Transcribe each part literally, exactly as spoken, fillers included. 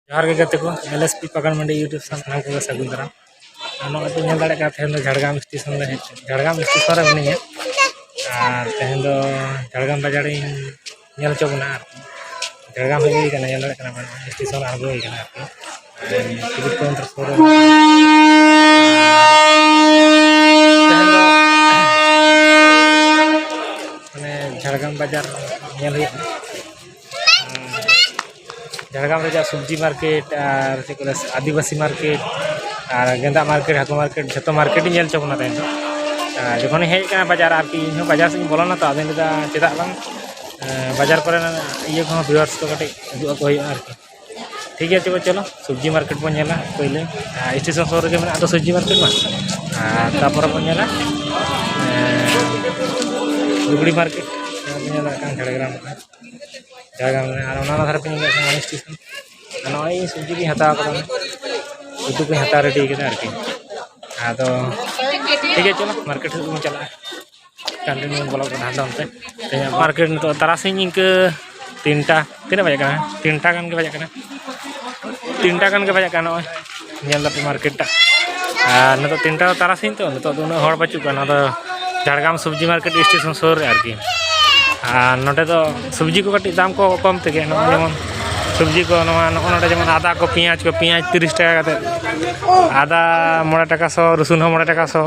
ᱡᱚᱦᱟᱨ ᱜᱮ ᱜᱟᱛᱮ ᱠᱚ, ᱮᱞ ᱮᱥ ᱯᱤ ᱯᱟᱠᱟᱲ ᱢᱟᱱᱰᱤ YouTube ᱥᱟᱱᱟᱢ ᱠᱚᱜᱮ ᱥᱟᱹᱜᱩᱱ ᱫᱟᱨᱟᱢ᱾ ᱟᱨ ᱱᱚᱜᱼᱚᱭ ᱯᱮ ᱧᱮᱞ ᱫᱟᱲᱮᱭᱟᱜ ᱠᱟᱱᱟ, ᱛᱮᱦᱮᱧ ᱫᱚ ᱡᱷᱟᱲᱜᱨᱟᱢ ᱥᱴᱮᱥᱚᱱ ᱨᱮ ᱦᱮᱡ, ᱡᱷᱟᱲᱜᱨᱟᱢ ᱥᱴᱮᱥᱚᱱ ᱨᱮ ᱢᱤᱱᱟᱹᱧᱟ᱾ ᱟᱨ ᱛᱮᱦᱮᱧ ᱫᱚ ᱡᱷᱟᱲᱜᱨᱟᱢ ᱵᱟᱡᱟᱨᱤᱧ ᱧᱮᱞ ᱦᱚᱪᱚ ᱵᱚᱱᱟ ᱟᱨᱠᱤ᱾ ᱡᱷᱟᱲᱜᱨᱟᱢ ᱦᱮᱡ ᱦᱩᱭ ᱠᱟᱱᱟ, ᱧᱮᱞ ᱫᱟᱲᱮᱭᱟᱜ ᱠᱟᱱᱟ ᱵᱮᱱ, ᱥᱴᱮᱥᱚᱱ ᱟᱬᱜᱚ ᱦᱩᱭ ᱠᱟᱱᱟ ᱟᱨᱠᱤ᱾ ᱟᱨ ᱴᱤᱠᱤᱴ ᱠᱟᱣᱩᱱᱴᱟᱨ ᱥᱩᱨ ᱨᱮ ᱛᱮᱦᱮᱧ ᱫᱚ ᱢᱟᱱᱮ ᱡᱷᱟᱲᱜᱨᱟᱢ ᱵᱟᱡᱟᱨ ᱧᱮᱞ ᱦᱩᱭᱩᱜ ᱠᱟᱱᱟ᱾ ᱡᱷᱟᱲᱜᱨᱟᱢ ᱨᱮᱭᱟᱜ ᱥᱚᱵᱽᱡᱤ ᱢᱟᱨᱠᱮᱴ ᱟᱨ ᱪᱮᱫ ᱠᱚ ᱞᱟᱹᱭᱟ, ᱟᱹᱫᱤᱵᱟᱹᱥᱤ ᱢᱟᱨᱠᱮᱴ ᱟᱨ ᱜᱮᱸᱫᱟᱜ ᱢᱟᱨᱠᱮᱴ, ᱦᱟᱹᱠᱩ ᱢᱟᱨᱠᱮᱴ, ᱡᱷᱚᱛᱚ ᱢᱟᱨᱠᱮᱴ ᱤᱧ ᱧᱮᱞ ᱦᱚᱪᱚ ᱵᱚᱱᱟ ᱛᱮᱦᱮᱧ ᱫᱚ᱾ ᱟᱨ ᱡᱚᱠᱷᱚᱱᱤᱧ ᱦᱮᱡ ᱟᱠᱟᱱᱟ ᱵᱟᱡᱟᱨ ᱟᱨᱠᱤ, ᱤᱧ ᱦᱚᱸ ᱵᱟᱡᱟᱨ ᱥᱮᱫ ᱤᱧ ᱵᱚᱞᱚᱱᱟ ᱛᱚ, ᱟᱫᱚᱧ ᱞᱟᱹᱭᱫᱟ ᱪᱮᱫᱟᱜ ᱵᱟᱝ, ᱮᱸ, ᱵᱟᱡᱟᱨ ᱠᱚᱨᱮᱱᱟᱜ ᱤᱭᱟᱹ ᱠᱚᱦᱚᱸ ᱵᱷᱤᱣᱟᱨᱥ ᱠᱚ ᱠᱟᱹᱴᱤᱡ ᱩᱫᱩᱜ ᱟᱠᱚ ᱦᱩᱭᱩᱜᱼᱟ ᱟᱨᱠᱤ᱾ ᱴᱷᱤᱠ ᱜᱮᱭᱟ, ᱪᱚᱞᱚ, ᱪᱚᱞᱚ, ᱥᱚᱵᱽᱡᱤ ᱢᱟᱨᱠᱮᱴ ᱵᱚᱱ ᱧᱮᱞᱟ ᱯᱳᱭᱞᱳ᱾ ᱟᱨ ᱥᱴᱮᱥᱚᱱ ᱥᱩᱨ ᱨᱮᱜᱮ ᱢᱮᱱᱟᱜᱼᱟ ᱛᱚ ᱥᱚᱵᱽᱡᱤ ᱢᱟᱨᱠᱮᱴ ᱢᱟ᱾ ᱟᱨ ᱛᱟᱯᱚᱨᱮ ᱵᱚᱱ ᱧᱮᱞᱟ, ᱮᱸ, ᱞᱩᱜᱽᱲᱤ ᱢᱟᱨᱠᱮᱴ, ᱧᱮᱞ ᱫᱟᱲᱮᱭᱟᱜ ᱠᱟᱱᱟ ᱡᱷᱟᱲᱜᱨᱟᱢ ᱨᱮ᱾ ᱡᱷᱟᱲᱜᱨᱟᱢ ᱨᱮ᱾ ᱟᱨ ᱚᱱᱟ ᱫᱷᱟᱨᱮ ᱯᱮ ᱧᱮᱞ ᱫᱟᱲᱮᱭᱟᱜ ᱠᱟᱱᱟ ᱥᱴᱮᱥᱚᱱ᱾ ᱟᱨ ᱱᱚᱜᱼᱚᱭ ᱥᱚᱵᱽᱡᱤ ᱠᱚᱧ ᱦᱟᱛᱟᱣ ᱠᱟᱫᱟ, ᱩᱛᱩ ᱠᱚᱧ ᱦᱟᱛᱟᱣ ᱨᱮᱰᱤ ᱠᱟᱫᱟ ᱟᱨᱠᱤ᱾ ᱟᱫᱚ ᱴᱷᱤᱠ ᱜᱮᱭᱟ, ᱪᱚᱞᱚ ᱢᱟᱨᱠᱮᱴ ᱥᱮᱫ ᱵᱚᱱ ᱪᱟᱞᱟᱜᱼᱟ᱾ ᱠᱚᱱᱴᱤᱱᱤᱭᱩ ᱵᱞᱚᱜ ᱨᱮ ᱦᱟᱸᱰᱮ ᱱᱚᱱᱛᱮ᱾ ᱛᱮᱦᱮᱧᱟᱜ ᱢᱟᱨᱠᱮᱴ ᱱᱤᱛᱚᱜ ᱛᱟᱨᱟᱥᱤᱧ ᱤᱱᱠᱟᱹ ᱛᱤᱱᱴᱟ, ᱛᱤᱱᱟᱹᱜ ᱵᱟᱡᱟᱜ ᱠᱟᱱᱟ? ᱛᱤᱱᱴᱟ ᱜᱟᱱ ᱜᱮ ᱵᱟᱡᱟᱜ ᱠᱟᱱᱟ, ᱛᱤᱱᱴᱟ ᱜᱟᱱ ᱜᱮ ᱵᱟᱡᱟᱜ ᱠᱟᱱᱟ ᱱᱚᱜᱼᱚᱭ᱾ ᱧᱮᱞ ᱫᱟᱯᱮ ᱢᱟᱨᱠᱮᱴ ᱴᱟᱜ᱾ ᱟᱨ ᱱᱤᱛᱚᱜ ᱛᱤᱱᱴᱟ ᱛᱟᱨᱟᱥᱤᱧ ᱛᱚ, ᱱᱤᱛᱚᱜ ᱫᱚ ᱩᱱᱟᱹᱜ ᱦᱚᱲ ᱵᱟᱹᱪᱩᱜ ᱠᱚᱣᱟ᱾ ᱱᱚᱣᱟ ᱫᱚ ᱡᱷᱟᱲᱜᱨᱟᱢ ᱥᱚᱵᱽᱡᱤ ᱢᱟᱨᱠᱮᱴ ᱥᱴᱮᱥᱚᱱ ᱥᱩᱨ ᱨᱮ ᱟᱨᱠᱤ᱾ ᱟᱨ ᱱᱚᱰᱮ ᱫᱚ ᱥᱚᱵᱽᱡᱤ ᱠᱚ ᱠᱟᱹᱴᱤᱡ ᱫᱟᱢ ᱠᱚ ᱠᱚᱢ ᱛᱮᱜᱮ, ᱱᱚᱜᱼᱚᱭ ᱡᱮᱢᱚᱱ ᱥᱚᱵᱽᱡᱤ ᱠᱚ ᱱᱚᱣᱟ, ᱱᱚᱜᱼᱚ ᱱᱚᱰᱮ ᱡᱮᱢᱚᱱ ᱟᱫᱟ ᱠᱚ, ᱯᱮᱸᱭᱟᱡᱽ ᱠᱚ, ᱯᱮᱸᱭᱟᱡᱽ ᱛᱤᱨᱤᱥ ᱴᱟᱠᱟ ᱠᱟᱛᱮᱫ, ᱟᱫᱟ ᱢᱚᱬᱮ ᱴᱟᱠᱟ ᱥᱚ, ᱨᱚᱥᱩᱱ ᱦᱚᱸ ᱢᱚᱬᱮ ᱴᱟᱠᱟ ᱥᱚ,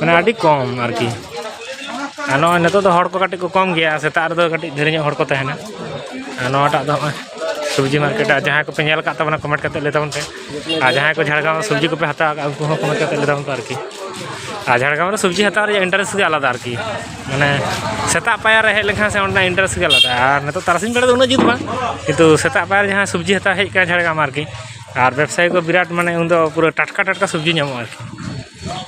ᱢᱟᱱᱮ ᱟᱹᱰᱤ ᱠᱚᱢ ᱟᱨᱠᱤ᱾ ᱟᱨ ᱱᱚᱜᱼᱚᱭ ᱱᱤᱛᱚᱜ ᱫᱚ ᱦᱚᱲ ᱠᱚ ᱠᱟᱹᱴᱤᱡ ᱠᱚ ᱠᱚᱢ ᱜᱮᱭᱟ, ᱥᱮᱛᱟᱜ ᱨᱮᱫᱚ ᱠᱟᱹᱴᱤᱡ ᱰᱷᱮᱨ ᱧᱚᱜ ᱦᱚᱲ ᱠᱚ ᱛᱟᱦᱮᱱᱟ᱾ ᱟᱨ ᱱᱚᱣᱟᱴᱟᱜ ᱫᱚ ᱱᱚᱜᱼᱚᱭ ᱥᱚᱵᱽᱡᱤ ᱢᱟᱨᱠᱮᱴ, ᱟᱨ ᱡᱟᱦᱟᱸᱭ ᱠᱚᱯᱮ ᱧᱮᱞ ᱟᱠᱟᱫ ᱛᱟᱵᱚᱱᱟ ᱠᱚᱢᱮᱱᱴ ᱠᱟᱛᱮ ᱞᱟᱹᱭ ᱛᱟᱵᱚᱱ ᱯᱮ, ᱟᱨ ᱡᱟᱦᱟᱸᱭ ᱠᱚ ᱡᱷᱟᱲᱜᱨᱟᱢ ᱥᱚᱵᱽᱡᱤ ᱠᱚᱯᱮ ᱦᱟᱛᱟᱣ ᱟᱠᱟᱫ ᱩᱱᱠᱩ ᱦᱚᱸ ᱠᱚᱢᱮᱱᱴ ᱠᱟᱛᱮ ᱞᱟᱹᱭ ᱛᱟᱵᱚᱱ ᱯᱮ ᱟᱨᱠᱤ᱾ ᱟᱨ ᱡᱷᱟᱲᱜᱨᱟᱢ ᱨᱮ ᱥᱚᱵᱽᱡᱤ ᱦᱟᱛᱟᱣ ᱨᱮᱭᱟᱜ ᱤᱱᱴᱟᱨᱮᱥᱴ ᱜᱮ ᱟᱞᱟᱫᱟ ᱟᱨᱠᱤ, ᱢᱟᱱᱮ ᱥᱮᱛᱟᱜ ᱯᱟᱭᱟᱨ ᱨᱮ ᱦᱮᱡ ᱞᱮᱱᱠᱷᱟᱱ ᱥᱮ ᱚᱸᱰᱮᱱᱟᱜ ᱤᱱᱴᱟᱨᱮᱥᱴ ᱜᱮ ᱟᱞᱟᱫᱟ᱾ ᱟᱨ ᱱᱤᱛᱚᱜ ᱛᱟᱨᱟᱥᱤᱧ ᱵᱮᱲᱟ ᱫᱚ ᱩᱱᱟᱹᱜ ᱡᱩᱛ ᱵᱟᱝ, ᱠᱤᱱᱛᱩ ᱥᱮᱛᱟᱜ ᱯᱟᱭᱟᱨ ᱡᱟᱦᱟᱸᱭ ᱥᱚᱵᱽᱡᱤ ᱦᱟᱛᱟᱣ ᱦᱮᱡ ᱠᱟᱱᱟ ᱡᱷᱟᱲᱜᱨᱟᱢ ᱟᱨᱠᱤ, ᱟᱨ ᱵᱮᱵᱽᱥᱟᱭᱤ ᱠᱚ ᱵᱤᱨᱟᱴ, ᱢᱟᱱᱮ ᱩᱱᱫᱚ ᱯᱩᱨᱟᱹ ᱴᱟᱴᱠᱟ ᱴᱟᱴᱠᱟ ᱥᱚᱵᱽᱡᱤ ᱧᱟᱢᱚᱜᱼᱟ ᱟᱨᱠᱤ᱾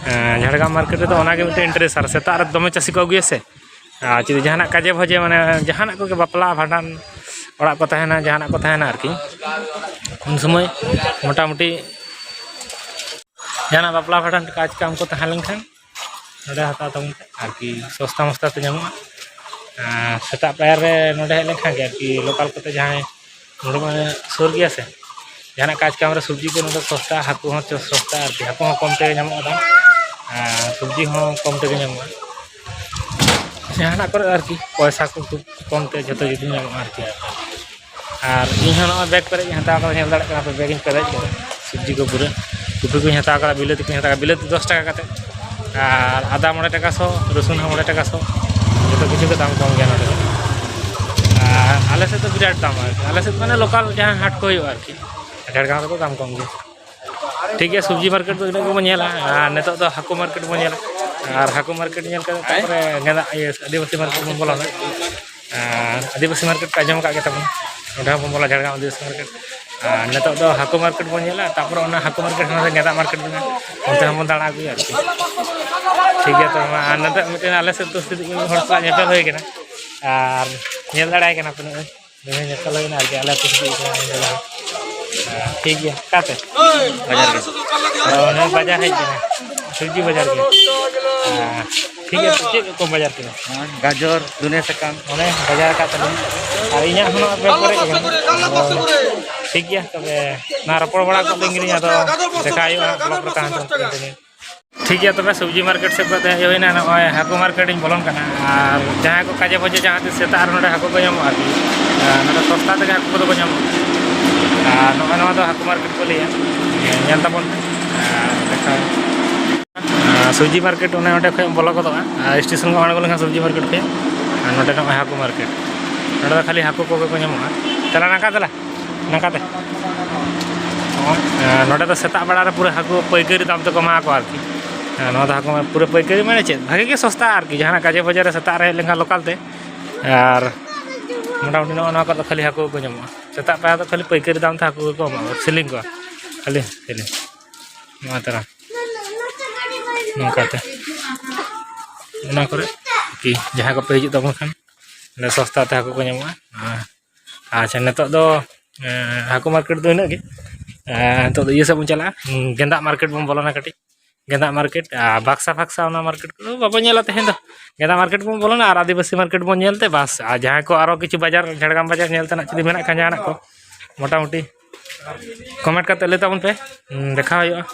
ᱦᱮᱸ, ᱡᱷᱟᱲᱜᱨᱟᱢ ᱢᱟᱨᱠᱮᱴ ᱨᱮᱫᱚ ᱚᱱᱟᱜᱮ ᱢᱤᱫᱴᱮᱱ ᱤᱱᱴᱟᱨᱮᱥᱴ, ᱟᱨ ᱥᱮᱛᱟᱜ ᱨᱮ ᱫᱚᱢᱮ ᱪᱟᱹᱥᱤ ᱠᱚ ᱟᱹᱜᱩᱭᱟ ᱥᱮ᱾ ᱟᱨ ᱡᱩᱫᱤ ᱡᱟᱦᱟᱱᱟᱜ ᱠᱟᱡᱮ ᱵᱷᱚᱡᱮ, ᱢᱟᱱᱮ ᱡᱟᱦᱟᱱᱟᱜ ᱠᱚᱜᱮ, ᱵᱟᱯᱞᱟ ᱵᱷᱟᱸᱰᱟᱱ ᱚᱲᱟᱜ ᱠᱚ ᱛᱟᱦᱮᱱᱟ, ᱡᱟᱦᱟᱱᱟᱜ ᱠᱚ ᱛᱟᱦᱮᱱᱟ ᱟᱨᱠᱤ, ᱩᱱ ᱥᱚᱢᱚᱭ ᱢᱚᱴᱟᱢᱩᱴᱤ ᱡᱟᱦᱟᱱᱟᱜ ᱵᱟᱯᱞᱟ ᱵᱷᱟᱸᱰᱟᱱ ᱠᱟᱡᱽ ᱠᱟᱢ ᱠᱚ ᱛᱟᱦᱮᱸ ᱞᱮᱱᱠᱷᱟᱱ ᱱᱚᱰᱮ ᱦᱟᱛᱟᱣ ᱛᱟᱵᱚᱱ ᱯᱮ ᱟᱨᱠᱤ, ᱥᱚᱥᱛᱟ ᱢᱚᱥᱛᱟ ᱛᱮ ᱧᱟᱢᱚᱜᱼᱟ᱾ ᱟᱨ ᱥᱮᱛᱟᱜ ᱯᱟᱭᱟᱨ ᱨᱮ ᱱᱚᱰᱮ ᱦᱮᱡ ᱞᱮᱱᱠᱷᱟᱱ ᱜᱮ ᱟᱨᱠᱤ, ᱞᱳᱠᱟᱞ ᱠᱚᱛᱮ ᱡᱟᱦᱟᱸᱭ ᱱᱚᱰᱮ ᱢᱟ ᱥᱩᱨ ᱜᱮᱭᱟ ᱥᱮ, ᱡᱟᱦᱟᱱᱟᱜ ᱠᱟᱡᱽ ᱠᱟᱢ ᱨᱮ ᱥᱚᱵᱽᱡᱤ ᱠᱚ ᱱᱚᱰᱮ ᱥᱚᱥᱛᱟ, ᱦᱟᱹᱠᱩ ᱦᱚᱸ ᱪᱚ ᱥᱚᱥᱛᱟ ᱟᱨᱠᱤ, ᱦᱟᱹᱠᱩ ᱦᱚᱸ ᱠᱚᱢ ᱛᱮᱜᱮ ᱧᱟᱢᱚᱜᱼᱟ ᱫᱟᱢ, ᱟᱨ ᱥᱚᱵᱽᱡᱤ ᱦᱚᱸ ᱠᱚᱢ ᱛᱮᱜᱮ ᱧᱟᱢᱚᱜᱼᱟ᱾ ᱡᱟᱦᱟᱱᱟᱜ ᱠᱚᱨᱮ ᱟᱨᱠᱤ ᱯᱚᱭᱥᱟ ᱠᱚ ᱠᱷᱩᱵ ᱠᱚᱢ ᱛᱮ ᱡᱷᱚᱛᱚ ᱡᱤᱱᱤᱥ ᱧᱟᱢᱚᱜᱼᱟ ᱟᱨᱠᱤ᱾ ᱟᱨ ᱤᱧ ᱦᱚᱸ ᱱᱚᱜᱼᱚᱭ ᱵᱮᱜᱽ ᱯᱮᱨᱮᱡ ᱤᱧ ᱦᱟᱛᱟᱣ ᱠᱟᱫᱟ, ᱧᱮᱞ ᱫᱟᱲᱮᱭᱟᱜ ᱠᱟᱱᱟ ᱯᱮ, ᱵᱮᱜᱽ ᱤᱧ ᱯᱮᱨᱮᱡ ᱠᱟᱫᱟ ᱥᱚᱵᱽᱡᱤ ᱠᱚ ᱯᱩᱨᱟᱹ᱾ ᱠᱚᱯᱤ ᱠᱚᱧ ᱦᱟᱛᱟᱣ ᱠᱟᱫᱟ, ᱵᱤᱞᱟᱹᱛᱤ ᱠᱚᱧ ᱦᱟᱛᱟᱣ ᱠᱟᱫᱟ, ᱵᱤᱞᱟᱹᱛᱤ ᱫᱚᱥ ᱴᱟᱠᱟ ᱠᱟᱛᱮ, ᱟᱨ ᱟᱫᱟ ᱢᱚᱬᱮ ᱴᱟᱠᱟ ᱥᱚ, ᱨᱚᱥᱩᱱ ᱦᱚᱸ ᱢᱚᱬᱮ ᱴᱟᱠᱟ ᱥᱚ, ᱡᱚᱛᱚ ᱠᱤᱪᱷᱩ ᱜᱮ ᱫᱟᱢ ᱠᱚᱢ ᱜᱮᱭᱟ ᱱᱚᱰᱮ ᱫᱚ᱾ ᱟᱨ ᱟᱞᱮ ᱥᱮᱫ ᱫᱚ ᱵᱤᱨᱟᱴ ᱫᱟᱢ ᱟᱨᱠᱤ, ᱟᱞᱮ ᱥᱮᱫ ᱢᱟᱱᱮ ᱞᱳᱠᱟᱞ ᱡᱟᱦᱟᱸ ᱦᱟᱴ ᱠᱚ ᱦᱩᱭᱩᱜᱼᱟ ᱟᱨᱠᱤ, ᱡᱷᱟᱲᱜᱨᱟᱢ ᱨᱮᱫᱚ ᱫᱟᱢ ᱠᱚᱢ ᱜᱮᱭᱟ᱾ ᱴᱷᱤᱠ ᱜᱮᱭᱟ, ᱥᱚᱵᱽᱡᱤ ᱢᱟᱨᱠᱮᱴ ᱫᱚ ᱤᱱᱟᱹᱜ ᱜᱮᱵᱚᱱ ᱧᱮᱞᱟ, ᱟᱨ ᱱᱤᱛᱚᱜ ᱫᱚ ᱦᱟᱹᱠᱩ ᱢᱟᱨᱠᱮᱴ ᱵᱚᱱ ᱧᱮᱞᱟ, ᱟᱨ ᱦᱟᱹᱠᱩ ᱢᱟᱨᱠᱮᱴ ᱧᱮᱞ ᱠᱟᱛᱮ ᱛᱟᱨᱯᱚᱨᱮ ᱜᱮᱸᱫᱟᱜ, ᱤᱭᱟᱹ, ᱟᱹᱫᱤᱵᱟᱹᱥᱤ ᱢᱟᱨᱠᱮᱴ ᱵᱚᱱ ᱵᱚᱞᱚᱱᱟ᱾ ᱟᱨ ᱟᱹᱫᱤᱵᱟᱹᱥᱤ ᱢᱟᱨᱠᱮᱴ ᱯᱮ ᱟᱸᱡᱚᱢ ᱟᱠᱟᱫ ᱜᱮ ᱛᱟᱵᱚᱱ, ᱚᱸᱰᱮ ᱦᱚᱸᱵᱚᱱ ᱵᱚᱞᱚᱱᱟ, ᱡᱷᱟᱲᱜᱨᱟᱢ ᱟᱹᱫᱤᱵᱟᱹᱥᱤ ᱢᱟᱨᱠᱮᱴ᱾ ᱟᱨ ᱱᱤᱛᱚᱜ ᱫᱚ ᱦᱟᱹᱠᱩ ᱢᱟᱨᱠᱮᱴ ᱵᱚᱱ ᱧᱮᱞᱟ, ᱛᱟᱨᱯᱚᱨᱮ ᱚᱱᱟ ᱦᱟᱹᱠᱩ ᱢᱟᱨᱠᱮᱴ ᱠᱷᱚᱱᱟᱜ ᱜᱮᱸᱫᱟᱜ ᱢᱟᱨᱠᱮᱴ ᱢᱮᱱᱟᱜᱼᱟ, ᱚᱱᱛᱮ ᱦᱚᱸᱵᱚᱱ ᱫᱟᱬᱟ ᱟᱹᱜᱩᱭᱟ ᱟᱨᱠᱤ᱾ ᱴᱷᱤᱠ ᱜᱮᱭᱟ, ᱛᱚᱵᱮ ᱢᱟ, ᱟᱨ ᱱᱤᱛᱚᱜ ᱢᱤᱫᱴᱮᱱ ᱟᱞᱮ ᱥᱮᱫ ᱫᱚ ᱥᱩᱫᱷᱩ ᱦᱚᱲ ᱥᱟᱞᱟᱜ ᱧᱮᱯᱮᱞ ᱦᱩᱭ ᱠᱟᱱᱟ, ᱟᱨ ᱧᱮᱞ ᱫᱟᱲᱮᱭᱟᱭ ᱠᱟᱱᱟ ᱯᱮ ᱱᱚᱜᱼᱚᱭ᱾ ᱱᱩᱭ ᱦᱚᱸ ᱧᱮᱯᱮᱞ ᱦᱩᱭᱱᱟ ᱟᱨᱠᱤ, ᱟᱞᱮ ᱟᱹᱛᱩ ᱥᱮᱫ ᱠᱟᱱᱟ ᱩᱱᱤ ᱫᱚ᱾ ᱦᱮᱸ, ᱴᱷᱤᱠ ᱜᱮᱭᱟ, ᱚᱠᱟᱛᱮ? ᱵᱟᱡᱟᱨ ᱜᱮ᱾ ᱚ, ᱱᱩᱭ ᱵᱟᱡᱟᱨ ᱦᱮᱡ ᱠᱟᱱᱟ, ᱥᱚᱵᱽᱡᱤ ᱵᱟᱡᱟᱨ ᱜᱮ᱾ ᱦᱮᱸ, ᱴᱷᱤᱠ ᱜᱮᱭᱟ, ᱪᱮᱫ ᱠᱚᱢ ᱵᱟᱡᱟᱨ ᱠᱮᱫᱟ? ᱦᱮᱸ, ᱜᱟᱡᱚᱨ, ᱫᱷᱩᱱᱤᱭᱟᱹ ᱥᱟᱠᱟᱢ᱾ ᱚᱱᱮ ᱵᱟᱡᱟᱨ ᱟᱠᱟᱫ ᱛᱟᱞᱤᱧ, ᱟᱨ ᱤᱧᱟᱹᱜ ᱦᱚᱸ ᱱᱚᱣᱟ ᱵᱮᱜᱽ ᱯᱮᱨᱮᱡ ᱟᱠᱟᱱᱟ᱾ ᱟᱫᱚ ᱴᱷᱤᱠ ᱜᱮᱭᱟ, ᱛᱚᱵᱮ ᱱᱚᱣᱟ ᱨᱚᱯᱚᱲ ᱵᱟᱲᱟ ᱠᱚᱜ ᱞᱤᱧ ᱜᱮᱞᱤᱧ, ᱟᱫᱚ ᱫᱮᱠᱷᱟ ᱦᱩᱭᱩᱜᱼᱟ ᱦᱟᱸᱜ ᱵᱞᱚᱠ ᱨᱮ ᱛᱟᱦᱮᱱ ᱛᱟᱦᱮᱱ ᱛᱮ᱾ ᱴᱷᱤᱠ ᱜᱮᱭᱟ, ᱛᱚᱵᱮ ᱥᱚᱵᱽᱡᱤ ᱢᱟᱨᱠᱮᱴ ᱥᱮᱫ ᱠᱷᱚᱱ ᱦᱮᱡ ᱦᱩᱭᱱᱟ, ᱱᱚᱜᱼᱚᱭ ᱦᱟᱹᱠᱩ ᱢᱟᱨᱠᱮᱴ ᱤᱧ ᱵᱚᱞᱚᱱ ᱠᱟᱱᱟ᱾ ᱟᱨ ᱡᱟᱦᱟᱸᱭ ᱠᱚ ᱠᱟᱡᱮ ᱵᱷᱚᱡᱮ ᱡᱟᱦᱟᱸ ᱛᱤᱥ ᱥᱮᱛᱟᱜ ᱨᱮ ᱱᱚᱰᱮ ᱦᱟᱹᱠᱩ ᱠᱚ ᱧᱟᱢᱚᱜᱼᱟ ᱟᱨᱠᱤ, ᱟᱨ ᱱᱚᱰᱮ ᱥᱚᱥᱛᱟ ᱛᱮᱜᱮ ᱦᱟᱹᱠᱩ ᱠᱚᱫᱚ ᱠᱚ ᱧᱟᱢᱚᱜᱼᱟ᱾ ᱟᱨ ᱱᱚᱜᱼᱚᱭ ᱱᱚᱣᱟ ᱫᱚ ᱦᱟᱹᱠᱩ ᱢᱟᱨᱠᱮᱴ ᱠᱚ ᱞᱟᱹᱭᱟ, ᱧᱮᱞ ᱛᱟᱵᱚᱱ ᱯᱮ᱾ ᱟᱨ ᱫᱮᱠᱷᱟᱣ᱾ ᱟᱨ ᱥᱚᱵᱽᱡᱤ ᱢᱟᱨᱠᱮᱴ ᱚᱱᱮ ᱚᱸᱰᱮ ᱠᱷᱚᱱ ᱵᱚᱞᱚ ᱜᱚᱫᱚᱜᱼᱟ, ᱟᱨ ᱥᱴᱮᱥᱚᱱ ᱠᱷᱚᱱ ᱟᱬᱜᱚ ᱞᱮᱱᱠᱷᱟᱱ ᱥᱚᱵᱽᱡᱤ ᱢᱟᱨᱠᱮᱴ ᱯᱮ, ᱟᱨ ᱱᱚᱰᱮ ᱱᱚᱜᱼᱚᱭ ᱦᱟᱹᱠᱩ ᱢᱟᱨᱠᱮᱴ, ᱱᱚᱰᱮ ᱫᱚ ᱠᱷᱟᱹᱞᱤ ᱦᱟᱹᱠᱩ ᱠᱚᱜᱮ ᱠᱚ ᱧᱟᱢᱚᱜᱼᱟ᱾ ᱪᱟᱞᱟᱜ ᱱᱚᱝᱠᱟ ᱫᱮᱞᱟ᱾ ᱱᱚᱝᱠᱟᱛᱮ᱾ ᱱᱚᱜᱼᱚᱭ, ᱮᱸ, ᱱᱚᱰᱮ ᱫᱚ ᱥᱮᱛᱟᱜ ᱵᱮᱲᱟ ᱨᱮ ᱯᱩᱨᱟᱹ ᱦᱟᱹᱠᱩ ᱯᱟᱹᱭᱠᱟᱹᱨᱤ ᱫᱟᱢ ᱛᱮᱠᱚ ᱮᱢᱟ ᱠᱚᱣᱟ ᱟᱨᱠᱤ᱾ ᱮᱸ, ᱱᱚᱣᱟ ᱫᱚ ᱦᱟᱹᱠᱩ ᱢᱟ ᱯᱩᱨᱟᱹ ᱯᱟᱹᱭᱠᱟᱹᱨᱤ, ᱢᱟᱱᱮ ᱪᱮᱫ, ᱵᱷᱟᱜᱮ ᱜᱮ ᱥᱚᱥᱛᱟ ᱟᱨᱠᱤ, ᱡᱟᱦᱟᱱᱟᱜ ᱠᱟᱡᱮ ᱵᱟᱡᱟᱨ ᱨᱮ ᱥᱮᱛᱟᱜ ᱨᱮ ᱦᱮᱡ ᱞᱮᱱᱠᱷᱟᱱ ᱞᱳᱠᱟᱞ ᱛᱮ᱾ ᱟᱨ ᱢᱚᱴᱟᱢᱩᱴᱤ ᱱᱚᱜᱼᱚ ᱱᱚᱣᱟ ᱠᱚᱨᱮ ᱫᱚ ᱠᱷᱟᱹᱞᱤ ᱦᱟᱹᱠᱩ ᱜᱮᱠᱚ ᱧᱟᱢᱚᱜᱼᱟ᱾ ᱥᱮᱛᱟᱜ ᱯᱟᱭᱟᱨ ᱫᱚ ᱠᱷᱟᱹᱞᱤ ᱯᱟᱹᱭᱠᱟᱹᱨᱤ ᱫᱟᱢ ᱛᱮ ᱦᱟᱹᱠᱩ ᱜᱮᱠᱚ ᱮᱢᱚᱜᱼᱟ, ᱥᱤᱞᱤᱝ ᱠᱚ, ᱠᱷᱟᱹᱞᱤ ᱥᱤᱞᱤᱝ᱾ ᱱᱚᱣᱟ ᱛᱟᱨᱟ ᱱᱚᱝᱠᱟᱛᱮ, ᱚᱱᱟ ᱠᱚᱨᱮ ᱠᱤ ᱡᱟᱦᱟᱸᱭ ᱠᱚᱯᱮ ᱦᱤᱡᱩᱜ ᱛᱟᱵᱚᱱ ᱠᱷᱟᱱ, ᱚᱸᱰᱮ ᱥᱚᱥᱛᱟ ᱛᱮ ᱦᱟᱹᱠᱩ ᱠᱚ ᱧᱟᱢᱚᱜᱼᱟ᱾ ᱟᱨ ᱟᱪᱪᱷᱟ, ᱱᱤᱛᱚᱜ ᱫᱚ, ᱮᱸ, ᱦᱟᱹᱠᱩ ᱢᱟᱨᱠᱮᱴ ᱫᱚ ᱤᱱᱟᱹᱜ ᱜᱮ᱾ ᱮᱸ, ᱱᱤᱛᱚᱜ ᱫᱚ ᱤᱭᱟᱹ ᱥᱮᱫ ᱵᱚᱱ ᱪᱟᱞᱟᱜᱼᱟ, ᱩᱸ, ᱜᱮᱸᱫᱟᱜ ᱢᱟᱨᱠᱮᱴ ᱵᱚᱱ ᱵᱚᱞᱚᱱᱟ ᱠᱟᱹᱴᱤᱡ᱾ ᱜᱮᱸᱫᱟᱜ ᱢᱟᱨᱠᱮᱴ ᱟᱨ ᱵᱟᱠᱥᱟ ᱯᱷᱟᱠᱥᱟ, ᱚᱱᱟ ᱢᱟᱨᱠᱮᱴ ᱠᱚᱫᱚ ᱵᱟᱵᱚᱱ ᱧᱮᱞᱟ ᱛᱮᱦᱮᱧ ᱫᱚ᱾ ᱜᱮᱸᱫᱟᱜ ᱢᱟᱨᱠᱮᱴ ᱵᱚᱱ ᱵᱚᱞᱚᱱᱟ ᱟᱨ ᱟᱹᱫᱤᱵᱟᱹᱥᱤ ᱢᱟᱨᱠᱮᱴ ᱵᱚᱱ ᱧᱮᱞ ᱛᱮ ᱵᱟᱥ᱾ ᱟᱨ ᱡᱟᱦᱟᱸᱭ ᱠᱚ ᱟᱨᱚ ᱠᱤᱪᱷᱩ ᱵᱟᱡᱟᱨ, ᱡᱷᱟᱲᱜᱨᱟᱢ ᱵᱟᱡᱟᱨ ᱧᱮᱞ ᱛᱮᱱᱟᱜ ᱡᱩᱫᱤ ᱢᱮᱱᱟᱜ ᱠᱷᱟᱱ ᱡᱟᱦᱟᱱᱟᱜ ᱠᱚ, ᱢᱚᱴᱟᱢᱩᱴᱤ ᱠᱚᱢᱮᱱᱴ ᱠᱟᱛᱮ ᱞᱟᱹᱭ ᱛᱟᱵᱚᱱ ᱯᱮ᱾ ᱦᱩᱸ, ᱫᱮᱠᱷᱟᱣ ᱦᱩᱭᱩᱜᱼᱟ᱾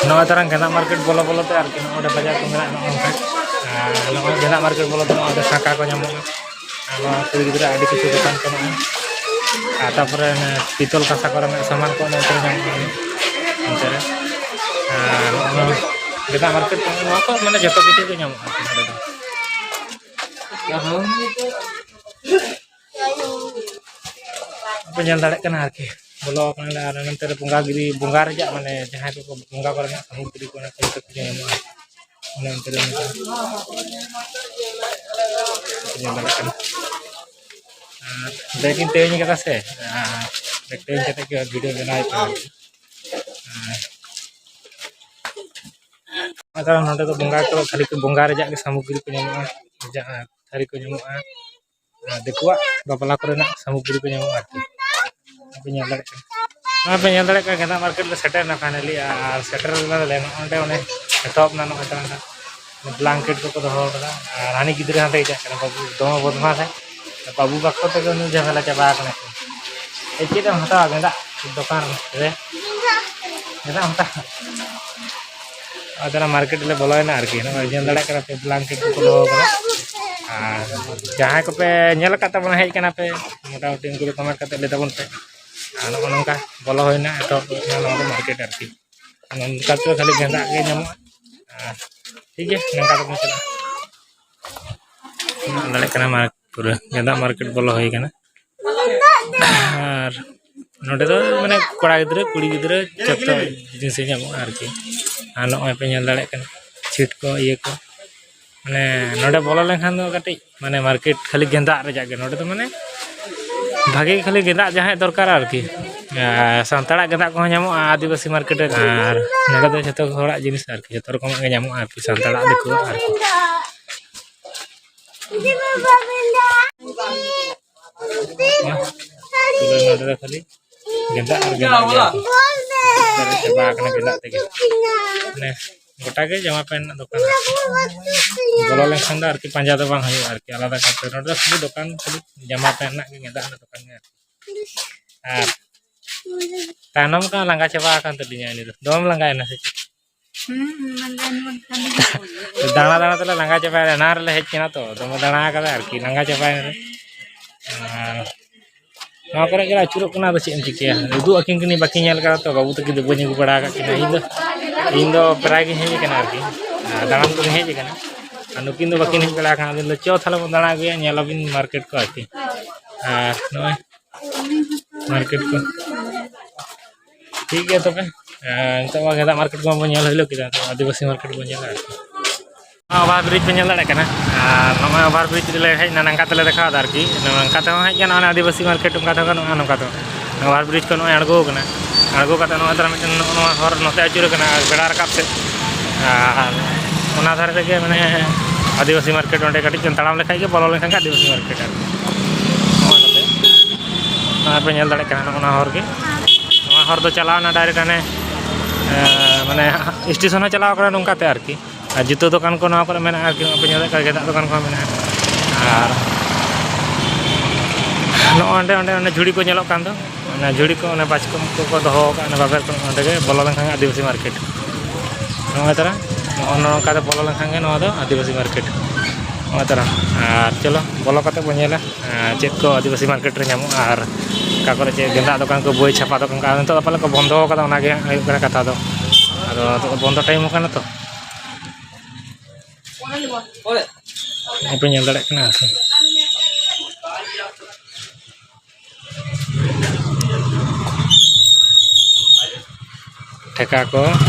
ᱱᱚᱜᱼᱚᱭ ᱛᱟᱨᱟᱝ ᱜᱮᱸᱫᱟᱜ ᱢᱟᱨᱠᱮᱴ ᱵᱚᱞᱚ ᱵᱚᱞᱚ ᱛᱮ ᱟᱨᱠᱤ ᱱᱚᱜᱼᱚᱭ ᱱᱚᱰᱮ ᱵᱟᱡᱟᱨ ᱠᱚ ᱢᱮᱱᱟᱜᱼᱟ, ᱱᱚᱜᱼᱚ ᱱᱚᱝᱠᱟ᱾ ᱟᱨ ᱱᱚᱜᱼᱚᱭ ᱜᱮᱸᱫᱟᱜ ᱢᱟᱨᱠᱮᱴ ᱵᱚᱞᱚ ᱛᱮ ᱱᱚᱜᱼᱚᱭ ᱱᱚᱰᱮ ᱥᱟᱸᱠᱟ ᱠᱚ ᱧᱟᱢᱚᱜᱼᱟ᱾ ᱟᱨ ᱱᱚᱣᱟ ᱠᱩᱲᱤ ᱜᱤᱫᱽᱨᱟᱹ ᱟᱹᱰᱤ ᱠᱤᱪᱷᱩ ᱫᱚᱠᱟᱱ ᱠᱚ ᱢᱮᱱᱟᱜᱼᱟ᱾ ᱟᱨ ᱛᱟᱨᱯᱚᱨᱮ ᱚᱱᱮ ᱯᱤᱛᱚᱞ ᱠᱟᱸᱥᱟ ᱠᱚᱨᱮᱱᱟᱜ ᱥᱟᱢᱟᱱ ᱠᱚ ᱚᱱᱟ ᱠᱚᱨᱮ ᱧᱟᱢᱚᱜᱼᱟ ᱚᱱᱛᱮ ᱨᱮ᱾ ᱟᱨ ᱱᱚᱜᱼᱚ ᱱᱚᱣᱟ ᱜᱮᱸᱫᱟᱜ ᱢᱟᱨᱠᱮᱴ ᱠᱚ, ᱱᱚᱣᱟ ᱠᱚ ᱢᱟᱱᱮ ᱡᱚᱛᱚ ᱠᱤᱪᱷᱩ ᱜᱮ ᱧᱟᱢᱚᱜᱼᱟ ᱟᱨᱠᱤ ᱱᱚᱰᱮ ᱫᱚ᱾ ᱯᱮ ᱧᱮᱞ ᱫᱟᱲᱮᱭᱟᱜ ᱠᱟᱱᱟ ᱟᱨᱠᱤ, ᱵᱚᱞᱚ ᱟᱠᱟᱱᱟᱞᱮ᱾ ᱟᱨ ᱱᱚᱱᱛᱮ ᱨᱮ ᱵᱚᱸᱜᱟ ᱜᱤᱨᱤ, ᱵᱚᱸᱜᱟ ᱨᱮᱭᱟᱜ ᱢᱟᱱᱮ ᱡᱟᱦᱟᱸᱭ ᱠᱚᱠᱚ ᱵᱚᱸᱜᱟ ᱠᱚᱨᱮᱱᱟᱜ ᱥᱟᱢᱚᱜᱨᱤ ᱠᱚ ᱚᱱᱟ ᱠᱚ ᱡᱚᱛᱚ ᱠᱤᱪᱷᱩ ᱧᱟᱢᱚᱜᱼᱟ᱾ ᱚᱱᱮ ᱚᱱᱛᱮ ᱨᱮ ᱢᱮᱱᱟᱜᱼᱟ᱾ ᱧᱮᱞ ᱫᱟᱲᱮᱭᱟᱜ ᱠᱟᱱᱟ᱾ ᱟᱨ ᱵᱮᱜᱽ ᱤᱧ ᱛᱮᱧ ᱠᱟᱫᱟ ᱥᱮ, ᱟᱨ ᱵᱮᱜᱽ ᱛᱮᱧ ᱠᱟᱛᱮ ᱜᱮ ᱵᱷᱤᱰᱤᱭᱳ ᱵᱮᱱᱟᱣ ᱦᱩᱭᱩᱜ ᱠᱟᱱᱟ᱾ ᱟᱨ ᱟᱫᱚ ᱱᱚᱰᱮ ᱫᱚ ᱵᱚᱸᱜᱟ ᱠᱚ ᱠᱷᱟᱹᱞᱤ ᱠᱚ ᱵᱚᱸᱜᱟ ᱨᱮᱭᱟᱜ ᱜᱮ ᱥᱟᱢᱚᱜᱨᱤ ᱠᱚ ᱧᱟᱢᱚᱜᱼᱟ, ᱡᱟᱦᱟᱸ ᱛᱷᱟᱹᱨᱤ ᱠᱚ ᱧᱟᱢᱚᱜᱼᱟ, ᱟᱨ ᱫᱤᱠᱩᱣᱟᱜ ᱵᱟᱯᱞᱟ ᱠᱚᱨᱮᱱᱟᱜ ᱥᱟᱢᱚᱜᱨᱤ ᱠᱚ ᱧᱟᱢᱚᱜᱼᱟ ᱟᱨᱠᱤ᱾ ᱟᱯᱮ ᱧᱮᱞ ᱫᱟᱲᱮᱭᱟᱜ ᱠᱟᱱᱟ, ᱱᱚᱣᱟ ᱯᱮ ᱧᱮᱞ ᱫᱟᱲᱮᱭᱟᱜ ᱠᱟᱱᱟ, ᱜᱮᱸᱫᱟᱜ ᱢᱟᱨᱠᱮᱴ ᱞᱮ ᱥᱮᱴᱮᱨ ᱮᱱᱟ ᱯᱷᱟᱭᱱᱟᱞᱤ᱾ ᱟᱨ ᱥᱮᱴᱮᱨ ᱞᱮᱱᱟ ᱞᱮ ᱱᱚᱜᱼᱚᱭ ᱱᱚᱸᱰᱮ, ᱚᱱᱮ ᱮᱛᱚᱦᱚᱵ ᱮᱱᱟ ᱱᱚᱜᱼᱚᱭ ᱛᱟᱲᱟᱝ ᱦᱟᱸᱜ᱾ ᱵᱞᱟᱝᱠᱮᱴ ᱠᱚᱠᱚ ᱫᱚᱦᱚ ᱠᱟᱫᱟ᱾ ᱟᱨ ᱦᱟᱹᱱᱤ ᱜᱤᱫᱽᱨᱟᱹ ᱦᱟᱸᱰᱮ ᱪᱟᱜ ᱠᱟᱱᱟ, ᱵᱟᱹᱵᱩ ᱫᱚᱢᱮ ᱵᱚᱫᱢᱟᱥ ᱦᱮᱸ᱾ ᱵᱟᱹᱵᱩ ᱵᱟᱠᱷᱳ ᱛᱮᱜᱮ ᱩᱱᱤ ᱡᱷᱟᱢᱮᱞᱟ ᱪᱟᱵᱟ ᱟᱠᱟᱱᱟ᱾ ᱮᱭ ᱪᱮᱫ ᱮᱢ ᱦᱟᱛᱟᱣᱟ ᱜᱮᱸᱫᱟᱜ ᱫᱚᱠᱟᱱ ᱨᱮ? ᱜᱮᱸᱫᱟᱜ ᱮᱢ ᱦᱟᱛᱟᱣᱟ? ᱟᱫᱚ ᱚᱱᱟ ᱢᱟᱨᱠᱮᱴ ᱞᱮ ᱵᱚᱞᱚᱭᱮᱱᱟ ᱟᱨᱠᱤ᱾ ᱱᱚᱜᱼᱚᱭ ᱧᱮᱞ ᱫᱟᱲᱮᱭᱟᱜ ᱠᱟᱱᱟ ᱯᱮ, ᱵᱞᱟᱝᱠᱮᱴ ᱠᱚᱠᱚ ᱫᱚᱦᱚ ᱠᱟᱫᱟ᱾ ᱟᱨ ᱡᱟᱦᱟᱸᱭ ᱠᱚᱯᱮ ᱧᱮᱞ ᱟᱠᱟᱫ ᱛᱟᱵᱚᱱᱟ, ᱦᱮᱡ ᱠᱟᱱᱟ ᱯᱮ, ᱢᱚᱴᱟᱢᱩᱴᱤ ᱩᱱᱠᱩ ᱫᱚ ᱠᱚᱢᱮᱱᱴ ᱠᱟᱛᱮ ᱞᱟᱹᱭ ᱛᱟᱵᱚᱱ ᱯᱮ᱾ ᱟᱨ ᱱᱚᱜᱼᱚ ᱱᱚᱝᱠᱟ ᱵᱚᱞᱚ ᱦᱩᱭᱱᱟ, ᱮᱛᱚᱦᱚᱵ ᱦᱩᱭᱱᱟ ᱱᱚᱣᱟ ᱫᱚ ᱢᱟᱨᱠᱮᱴ ᱟᱨᱠᱤ᱾ ᱱᱚᱝᱠᱟ ᱛᱮᱫᱚ ᱠᱷᱟᱹᱞᱤ ᱜᱮᱸᱫᱟᱜ ᱜᱮ ᱧᱟᱢᱚᱜᱼᱟ᱾ ᱟᱨ ᱴᱷᱤᱠ ᱜᱮᱭᱟ, ᱱᱚᱝᱠᱟ ᱛᱮᱵᱚᱱ ᱪᱟᱞᱟᱜᱼᱟ᱾ ᱧᱮᱞ ᱫᱟᱲᱮᱭᱟᱜ ᱠᱟᱱᱟ ᱢᱟᱨᱠᱮᱴ, ᱯᱩᱨᱟᱹ ᱜᱮᱸᱫᱟᱜ ᱢᱟᱨᱠᱮᱴ ᱵᱚᱞᱚ ᱦᱩᱭ ᱠᱟᱱᱟ᱾ ᱟᱨ ᱱᱚᱰᱮ ᱫᱚ ᱢᱟᱱᱮ ᱠᱚᱲᱟ ᱜᱤᱫᱽᱨᱟᱹ, ᱠᱩᱲᱤ ᱜᱤᱫᱽᱨᱟᱹ ᱡᱚᱛᱚ ᱡᱤᱱᱤᱥ ᱜᱮ ᱧᱟᱢᱚᱜᱼᱟ ᱟᱨᱠᱤ᱾ ᱟᱨ ᱱᱚᱜᱼᱚᱭ ᱯᱮ ᱧᱮᱞ ᱫᱟᱲᱮᱭᱟᱜ ᱠᱟᱱᱟ ᱪᱷᱤᱴ ᱠᱚ, ᱤᱭᱟᱹ ᱠᱚ᱾ ᱢᱟᱱᱮ ᱱᱚᱰᱮ ᱵᱚᱞᱚ ᱞᱮᱱᱠᱷᱟᱱ ᱫᱚ ᱠᱟᱹᱴᱤᱡ ᱢᱟᱱᱮ ᱢᱟᱨᱠᱮᱴ ᱠᱷᱟᱹᱞᱤ ᱜᱮᱸᱫᱟᱜ ᱨᱮᱭᱟᱜ ᱜᱮ᱾ ᱱᱚᱰᱮ ᱫᱚ ᱢᱟᱱᱮ ᱵᱷᱟᱜᱮ ᱠᱷᱟᱹᱞᱤ ᱜᱮᱸᱫᱟᱜ ᱡᱟᱦᱟᱸᱭ ᱫᱚᱨᱠᱟᱨᱟ ᱟᱨᱠᱤ, ᱟᱨ ᱥᱟᱱᱛᱟᱲᱟᱜ ᱜᱮᱸᱫᱟᱜ ᱠᱚᱦᱚᱸ ᱧᱟᱢᱚᱜᱼᱟ ᱟᱹᱫᱤᱵᱟᱹᱥᱤ ᱢᱟᱨᱠᱮᱴ ᱨᱮ᱾ ᱟᱨ ᱱᱚᱰᱮ ᱫᱚ ᱡᱚᱛᱚ ᱦᱚᱲᱟᱜ ᱡᱤᱱᱤᱥ ᱟᱨᱠᱤ, ᱡᱚᱛᱚ ᱨᱚᱠᱚᱢᱟᱜ ᱜᱮ ᱧᱟᱢᱚᱜᱼᱟ ᱟᱨᱠᱤ, ᱥᱟᱱᱛᱟᱲᱟᱜ, ᱫᱤᱠᱩᱣᱟᱜ ᱟᱨᱠᱤ᱾ ᱯᱩᱨᱟᱹ ᱱᱚᱰᱮ ᱫᱚ ᱠᱷᱟᱹᱞᱤ ᱜᱮᱸᱫᱟᱜ ᱟᱨ ᱜᱮᱸᱫᱟᱜ ᱜᱮ ᱟᱨᱠᱤ᱾ ᱯᱮᱨᱮᱡ ᱪᱟᱵᱟ ᱟᱠᱟᱱᱟ ᱜᱮᱸᱫᱟᱜ ᱛᱮᱜᱮ᱾ ᱢᱟᱱᱮ ᱜᱚᱴᱟ ᱜᱮ ᱡᱟᱢᱟ ᱯᱮᱱᱴ ᱨᱮᱱᱟᱜ ᱫᱚᱠᱟᱱ ᱟᱨᱠᱤ᱾ ᱵᱚᱞᱚ ᱞᱮᱱᱠᱷᱟᱱ ᱫᱚ ᱟᱨᱠᱤ ᱯᱟᱸᱡᱟ ᱫᱚ ᱵᱟᱝ ᱦᱩᱭᱩᱜᱼᱟ ᱟᱨᱠᱤ, ᱟᱞᱟᱫᱟ ᱠᱟᱨᱛᱮ᱾ ᱱᱚᱰᱮ ᱫᱚ ᱥᱩᱫᱷᱩ ᱫᱚᱠᱟᱱ, ᱠᱷᱟᱹᱞᱤ ᱡᱟᱢᱟ ᱯᱮᱱᱴ ᱨᱮᱱᱟᱜ ᱜᱮ, ᱜᱮᱸᱫᱟᱜ ᱨᱮᱱᱟᱜ ᱫᱚᱠᱟᱱ ᱜᱮ ᱟᱨᱠᱤ᱾ ᱟᱨ ᱛᱟᱭᱱᱚᱢ ᱠᱟᱱ ᱞᱟᱸᱜᱟ ᱪᱟᱵᱟ ᱟᱠᱟᱱ ᱛᱟᱹᱞᱤᱧᱟ ᱩᱱᱤ ᱫᱚ᱾ ᱫᱚᱢᱮᱢ ᱞᱟᱸᱜᱟᱭᱮᱱᱟ ᱥᱮ ᱪᱮᱫ? ᱦᱩᱸ, ᱞᱟᱸᱜᱟ ᱧᱚᱜ ᱠᱟᱱ ᱜᱮᱭᱟ᱾ ᱫᱟᱬᱟ ᱫᱟᱬᱟ ᱛᱮᱞᱮ ᱞᱟᱸᱜᱟ ᱪᱟᱵᱟᱭᱮᱱᱟ, ᱮᱱᱟᱝ ᱨᱮᱞᱮ ᱦᱮᱡ ᱠᱟᱱᱟ ᱛᱚ, ᱫᱚᱢᱮ ᱫᱟᱬᱟ ᱟᱠᱟᱫᱟ ᱟᱨᱠᱤ, ᱞᱟᱸᱜᱟ ᱪᱟᱵᱟᱭᱮᱱᱟ᱾ ᱟᱨ ᱱᱚᱣᱟ ᱠᱚᱨᱮ ᱜᱮᱞᱮ ᱟᱹᱪᱩᱨᱚᱜ ᱠᱟᱱᱟ, ᱟᱫᱚ ᱪᱮᱫ ᱮᱢ ᱪᱤᱠᱟᱹᱭᱟ? ᱩᱫᱩᱜ ᱟᱹᱠᱤᱱ ᱠᱟᱹᱱᱟᱹᱧ, ᱵᱟᱹᱠᱤᱱ ᱧᱮᱞ ᱠᱟᱫᱟ ᱛᱚ, ᱵᱟᱹᱵᱩ ᱛᱟᱹᱠᱤᱱ ᱫᱚ ᱵᱟᱹᱧ ᱟᱹᱜᱩ ᱵᱟᱲᱟ ᱟᱠᱟᱫ ᱠᱤᱱᱟ᱾ ᱤᱧ ᱫᱚ, ᱤᱧ ᱫᱚ ᱯᱨᱟᱭ ᱜᱤᱧ ᱦᱮᱡ ᱟᱠᱟᱱᱟ ᱟᱨᱠᱤ, ᱟᱨ ᱫᱟᱬᱟᱱ ᱠᱚᱫᱚᱧ ᱦᱮᱡ ᱟᱠᱟᱱᱟ, ᱟᱨ ᱱᱩᱠᱤᱱ ᱫᱚ ᱵᱟᱹᱠᱤᱱ ᱦᱮᱡ ᱵᱟᱲᱟ ᱟᱠᱟᱱᱟ᱾ ᱟᱫᱚ ᱪᱚ ᱛᱟᱦᱞᱮ ᱵᱚᱱ ᱫᱟᱬᱟ ᱟᱹᱜᱩᱭᱟ, ᱧᱮᱞ ᱟᱹᱵᱤᱱ ᱢᱟᱨᱠᱮᱴ ᱠᱚ ᱟᱨᱠᱤ᱾ ᱟᱨ ᱱᱚᱜᱼᱚᱭ ᱢᱟᱨᱠᱮᱴ ᱠᱚ᱾ ᱴᱷᱤᱠ ᱜᱮᱭᱟ ᱛᱚᱵᱮ, ᱮᱸ, ᱱᱤᱛᱚᱜ ᱢᱟ ᱜᱮᱸᱫᱟᱜ ᱢᱟᱨᱠᱮᱴ ᱠᱚᱢᱟ ᱵᱚᱱ ᱧᱮᱞ ᱦᱩᱭᱞᱳ ᱠᱮᱫᱟ, ᱱᱤᱛᱚᱜ ᱟᱹᱫᱤᱵᱟᱹᱥᱤ ᱢᱟᱨᱠᱮᱴ ᱵᱚᱱ ᱧᱮᱞᱟ ᱟᱨᱠᱤ᱾ ᱱᱚᱣᱟ ᱳᱵᱷᱟᱨ ᱵᱨᱤᱡᱽ ᱯᱮ ᱧᱮᱞ ᱫᱟᱲᱮᱭᱟᱜ ᱠᱟᱱᱟ, ᱟᱨ ᱱᱚᱜᱼᱚᱭ ᱳᱵᱷᱟᱨ ᱵᱨᱤᱡᱽ ᱨᱮᱞᱮ ᱦᱮᱡ ᱮᱱᱟ, ᱱᱚᱝᱠᱟ ᱛᱮᱞᱮ ᱫᱮᱠᱷᱟᱣ ᱮᱫᱟ ᱟᱨᱠᱤ᱾ ᱱᱚᱝᱠᱟ ᱛᱮᱦᱚᱸ ᱦᱮᱡ ᱜᱟᱱᱚᱜᱼᱟ, ᱚᱱᱟ ᱟᱹᱫᱤᱵᱟᱹᱥᱤ ᱢᱟᱨᱠᱮᱴ ᱚᱱᱠᱟ ᱛᱮᱦᱚᱸ ᱜᱟᱱᱚᱜᱼᱟ, ᱱᱚᱝᱠᱟ ᱛᱮᱦᱚᱸ᱾ ᱳᱵᱷᱟᱨ ᱵᱨᱤᱡᱽ ᱠᱚ ᱱᱚᱜᱼᱚᱭ ᱟᱬᱜᱚ ᱟᱠᱟᱱᱟ, ᱟᱬᱜᱚ ᱠᱟᱛᱮ ᱱᱚᱜᱼᱚᱭ ᱛᱟᱨᱟ ᱢᱤᱫᱴᱮᱱ ᱱᱚᱜᱼᱚ ᱱᱚᱣᱟ ᱦᱚᱨ ᱱᱚᱛᱮ ᱟᱹᱪᱩᱨ ᱟᱠᱟᱱᱟ, ᱵᱮᱲᱟ ᱨᱟᱠᱟᱵ ᱥᱮᱫ᱾ ᱟᱨ ᱚᱱᱟ ᱫᱷᱟᱨᱮ ᱨᱮᱜᱮ ᱢᱟᱱᱮ ᱟᱹᱫᱤᱵᱟᱹᱥᱤ ᱢᱟᱨᱠᱮᱴ, ᱚᱸᱰᱮ ᱠᱟᱹᱴᱤᱡ ᱪᱩᱞᱩᱝ ᱛᱟᱲᱟᱢ ᱞᱮᱠᱷᱟᱡ ᱜᱮ ᱵᱚᱞᱚ ᱞᱮᱱᱠᱷᱟᱱ ᱜᱮ ᱟᱹᱫᱤᱵᱟᱹᱥᱤ ᱢᱟᱨᱠᱮᱴ ᱟᱨᱠᱤ᱾ ᱱᱚᱜᱼᱚᱭ ᱱᱚᱛᱮ, ᱱᱚᱜᱼᱚᱭ ᱯᱮ ᱧᱮᱞ ᱫᱟᱲᱮᱭᱟᱜ ᱠᱟᱱᱟ, ᱱᱚᱜᱼᱚ ᱱᱚᱣᱟ ᱦᱚᱨ ᱜᱮ᱾ ᱱᱚᱣᱟ ᱦᱚᱨ ᱫᱚ ᱪᱟᱞᱟᱣᱱᱟ ᱰᱟᱭᱨᱮᱠᱴ ᱦᱟᱱᱮ, ᱮ, ᱢᱟᱱᱮ ᱥᱴᱮᱥᱚᱱ ᱦᱚᱸ ᱪᱟᱞᱟᱣ ᱠᱟᱱᱟ ᱱᱚᱝᱠᱟᱛᱮ ᱟᱨᱠᱤ᱾ ᱟᱨ ᱡᱩᱛᱟᱹ ᱫᱚᱠᱟᱱ ᱠᱚ ᱱᱚᱣᱟ ᱠᱚᱨᱮ ᱢᱮᱱᱟᱜᱼᱟ ᱟᱨᱠᱤ, ᱱᱚᱜᱼᱚᱭ ᱯᱮ ᱧᱮᱞ ᱫᱟᱲᱮᱭᱟᱜ ᱠᱟᱱᱟ, ᱜᱮᱸᱫᱟᱜ ᱫᱚᱠᱟᱱ ᱠᱚᱦᱚᱸ ᱢᱮᱱᱟᱜᱼᱟ᱾ ᱟᱨ ᱱᱚᱜᱼᱚᱭ ᱚᱸᱰᱮ, ᱚᱸᱰᱮ, ᱚᱸᱰᱮ ᱡᱷᱩᱲᱤ ᱠᱚ ᱧᱮᱞᱚᱜ ᱠᱟᱱ ᱫᱚ, ᱚᱱᱟ ᱡᱷᱩᱲᱤ ᱠᱚ, ᱚᱱᱟ ᱵᱟᱪᱠᱚᱢ ᱠᱚᱠᱚ ᱫᱚᱦᱚ ᱟᱠᱟᱫ, ᱚᱱᱟ ᱵᱟᱵᱮᱨ ᱠᱚ, ᱚᱸᱰᱮ ᱜᱮ ᱵᱚᱞᱚ ᱞᱮᱱᱠᱷᱟᱱ ᱜᱮ ᱟᱹᱫᱤᱵᱟᱹᱥᱤ ᱢᱟᱨᱠᱮᱴ᱾ ᱱᱚᱜᱼᱚᱭ ᱛᱟᱨᱟ, ᱱᱚᱜᱼᱚ ᱱᱚᱝᱠᱟ ᱛᱮ ᱵᱚᱞᱚ ᱞᱮᱱᱠᱷᱟᱱ ᱜᱮ ᱱᱚᱣᱟ ᱫᱚ ᱟᱹᱫᱤᱵᱟᱹᱥᱤ ᱢᱟᱨᱠᱮᱴ᱾ ᱱᱚᱜᱼᱚᱭ ᱛᱟᱨᱟ, ᱟᱨ ᱪᱚᱞᱚ ᱵᱚᱞᱚ ᱠᱟᱛᱮ ᱵᱚᱱ ᱧᱮᱞᱟ, ᱟᱨ ᱪᱮᱫ ᱠᱚ ᱟᱹᱫᱤᱵᱟᱹᱥᱤ ᱢᱟᱨᱠᱮᱴ ᱨᱮ ᱧᱟᱢᱚᱜᱼᱟ, ᱟᱨ ᱚᱠᱟ ᱠᱚᱨᱮ ᱪᱮᱫ ᱜᱮᱸᱫᱟᱜ ᱫᱚᱠᱟᱱ ᱠᱚ, ᱵᱳᱭ ᱪᱷᱟᱯᱟ ᱫᱚᱠᱟᱱ ᱠᱚ᱾ ᱱᱤᱛᱚᱜ ᱫᱚ ᱯᱟᱞᱮ ᱠᱚ ᱵᱚᱱᱫᱚ ᱟᱠᱟᱫᱟ, ᱚᱱᱟ ᱜᱮ ᱦᱟᱸᱜ ᱦᱩᱭᱩᱜ ᱠᱟᱱᱟ ᱠᱟᱛᱷᱟ ᱫᱚ᱾ ᱟᱫᱚ ᱱᱤᱛᱚᱜ ᱫᱚ ᱵᱚᱱᱫᱚ ᱴᱟᱭᱤᱢ ᱦᱚᱸ ᱠᱟᱱᱟ ᱛᱚ᱾ ᱱᱚᱜᱼᱚᱭ ᱯᱮ ᱧᱮᱞ ᱫᱟᱲᱮᱭᱟᱜ ᱠᱟᱱᱟ ᱟᱨᱠᱤ᱾ ᱴᱷᱮᱠᱟ ᱠᱚ,